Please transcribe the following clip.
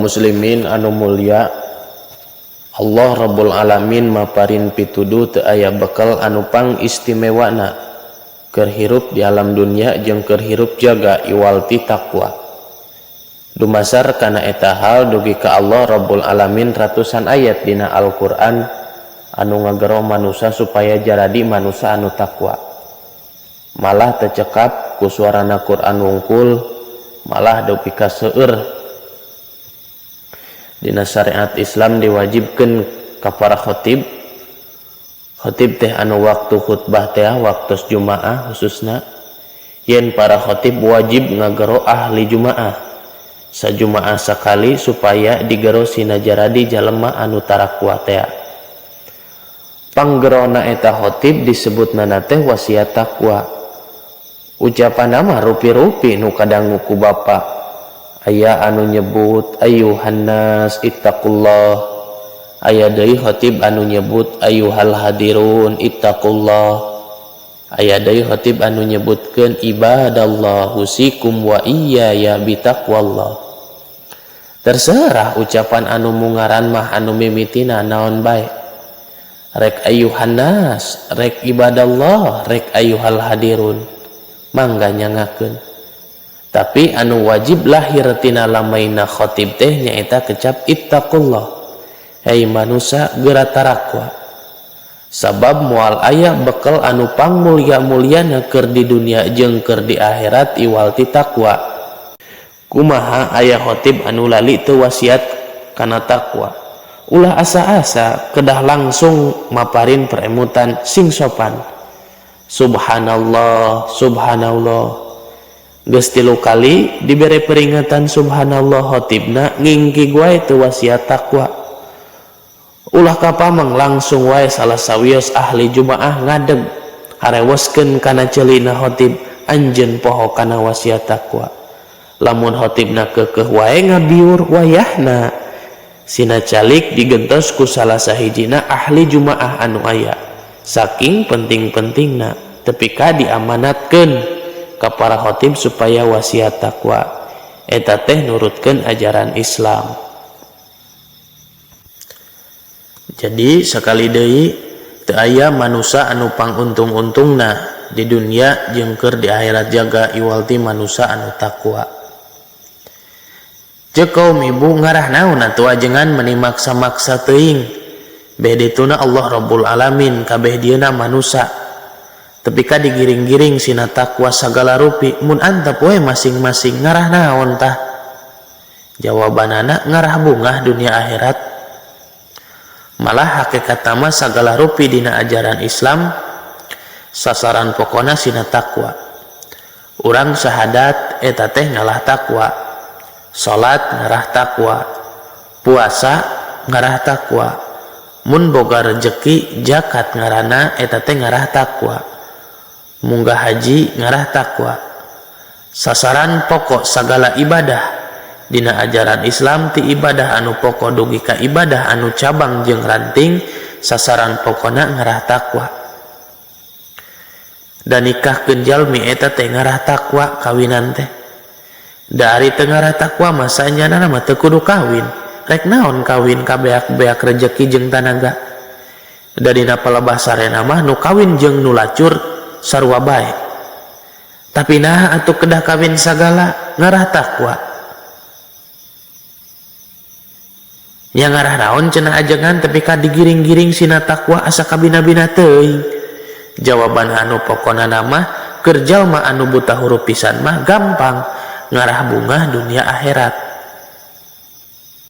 Kaum muslimin anu mulya, Allah Rabbul Alamin maparin pituduh teu aya bekel anu pang istimewana keur hirup di alam dunya jeung keur hirup jaga iwal ti taqwa. Dumasar kana eta hal dugi ka Allah Rabbul Alamin ratusan ayat dina Al-Qur'an anu ngagero manusa supaya jaradi manusa anu taqwa. Malah teu cekap ku suarana Qur'an wungkul, malah dugi ka seueur. Dina syariat Islam diwajibkeun ka para khatib. Khatib teh anu waktu khutbah teh, waktu Jumaah khususna, yen para khatib wajib ngagero ahli Jumaah sajumaah sakali supaya digero sina jaradi jalema anu tarakwa teh. Panggerona eta khatib disebutna teh wasiat takwa. Ucapan mah rupi-rupi nu kadangu ku bapa. Aya anu nyebut ayyuhannas ittaqullah, aya deui khatib anu nyebut ayyuhal hadirun ittaqullah, aya deui khatib anu nyebutkeun ibadallah usikum wa iyaya bitaqwallah. Terserah ucapan anu mungaran mah, anu mimitina naon bae, rek ayyuhannas, rek ibadallah, rek ayyuhal hadirun, mangga nyangakeun. Tapi anu wajib lahir tina lamaina khatib teh nyaeta kecap ittaqullah, hei manusia, geura tarakwa, sabab moal aya bekel anu pangmulia-muliana keur di dunia jeung keur di akhirat iwal ti takwa. Kumaha aya khatib anu lali teu wasiat kana takwa? Ulah asa-asa, kedah langsung maparin peremutan sing sopan, subhanallah, subhanallah. Geus tilu kali dibere peringatan subhanallah, khotibna ngingki wae teu wasiat takwa. Ulah kapameng, langsung wae salah sawios ahli jumaah ngadeg, harewoskeun kana ceulina khotib, anjeun poho kana wasiat takwa. Lamun khotibna keukeuh wae ngabiur, wayahna sina calik digentos ku salah sahijina ahli jumaah anu aya, saking penting-pentingna tepi ka diamanatkeun ka para khotib supaya wasiat takwa. Eta teh nurutkeun ajaran Islam. Jadi sakali deui, teu aya manusa anu panguntung-untungna di dunia jeung keur di akhirat jaga iwal ti manusa anu takwa. Ceuk kaum ibu, ngarah naon atuh ajengan meni maksa-maksa teuing? Beh dituna Allah Rabbul Alamin, kabeh dieuna manusa, tepi ka digiring-giring sina takwa sagala rupi. Mun antep we masing-masing, ngarah naon tah? Jawabanana, ngarah bungah dunia akhirat. Malah hakikat mah sagala rupi dina ajaran Islam sasaran pokona sina takwa. Urang syahadat eta teh ngalah takwa, salat ngarah takwa, puasa ngarah takwa, mun boga rejeki zakat ngarana, eta teh ngarah takwa, munggah haji ngarah takwa. Sasaran pokok sagala ibadah dina ajaran Islam, ti ibadah anu pokok dugi ka ibadah anu cabang jeung ranting, sasaran pokona ngarah takwa. Dan nikahkeun jalmi eta teh ngarah takwa, kawinan teh. Dari teu ngarah takwa mah sanyana mah teu kudu kawin. Rek naon kawin, kabeak-beak rejeki jeung tanaga? Da dina palebah sarena mah nu kawin jeung nu lacur sarua bae. Tapi nah, atuh kedah kawin sagala? Ngarah takwa. Yang ngarah naon cenah ajengan tepi ka digiring-giring sina takwa, asa kabina-bina teuing? Jawaban anu pokona nama keur jalma anu buta huruf pisan mah gampang, ngarah bungah dunia akhirat.